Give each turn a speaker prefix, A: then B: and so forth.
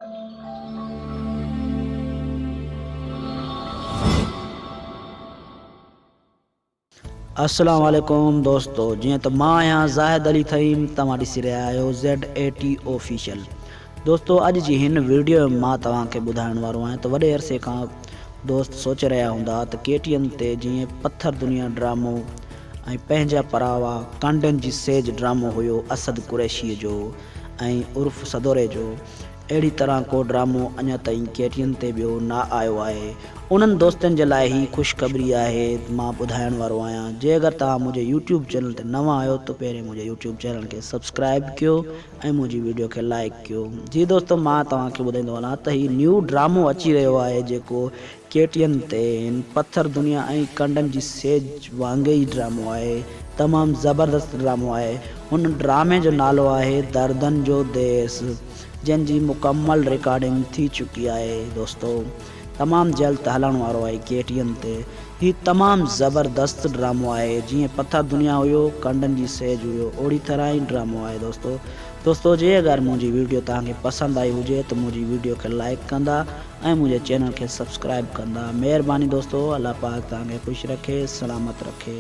A: السلام عليڪم دوستو جيئن ته مان آهيان زاهد علي ٿهيم توهان ڏسي رهيا آهيو زيڊ اي ٽي آفيشل دوستو اڄ جي هن ويڊيو ۾ مان توهان کي ٻڌائڻ وارو آهيان ته وڏي عرصي کان دوست سوچي رهيا هوندا ته ڪي ٽي اين تي جيئن پٿر دنيا ڊرامو ۽ پنهنجا پراوا ڪانڊن جي سيج ڊرامو هيو اسد قريشي جو ۽ عرف سدوري جو اهڙي طرح ڪو ڊرامو اڃا تائين ڪي ٽي اين تي ٻيو نه آيو آهي. انهن دوستن جي لاء هي خوشخبري آهي مان ٻڌائڻ وارو آهيان جي اگر توهان منهنجي يوٽيوب چينل تي نوان آهيو ته پهرين منهنجي يوٽيوب چينل کي سبسڪرائب ڪيو ۽ منهنجي ويڊيو کي لائيڪ ڪيو جي دوستو مان توهان کي ٻڌائيندو هلان ته هي نيو ڊرامو اچي رهيو آهي جيڪو ڪي ٽي اين تي هن پٿر دنيا ۽ ڪنڊن جي سيج وانگي ئي ڊرامو آهي تمام زبردست ڊرامو آهي هن ڊرامي جو نالو آهي دردن جو ديس جنهن جي مڪمل رڪارڊنگ ٿي چڪي آهي دوستو تمام جلد هلڻ وارو آهي ڪي ٽي اين تي هي تمام زبردست ڊرامو آهي جيئن پٿر دنيا هيو ڪنڊن جي سيج هيو اوڙي طرح ئي ڊرامو آهي دوستو دوستو جي اگر منهنجي ويڊيو توهان کي پسند آئي هجي ته منهنجي ويڊيو کي لائيڪ ڪندا ۽ منهنجي چينل کي سبسڪرائب ڪندا مهرباني دوستو الله پاڪ توهان کي خوش رکي سلامت رکي.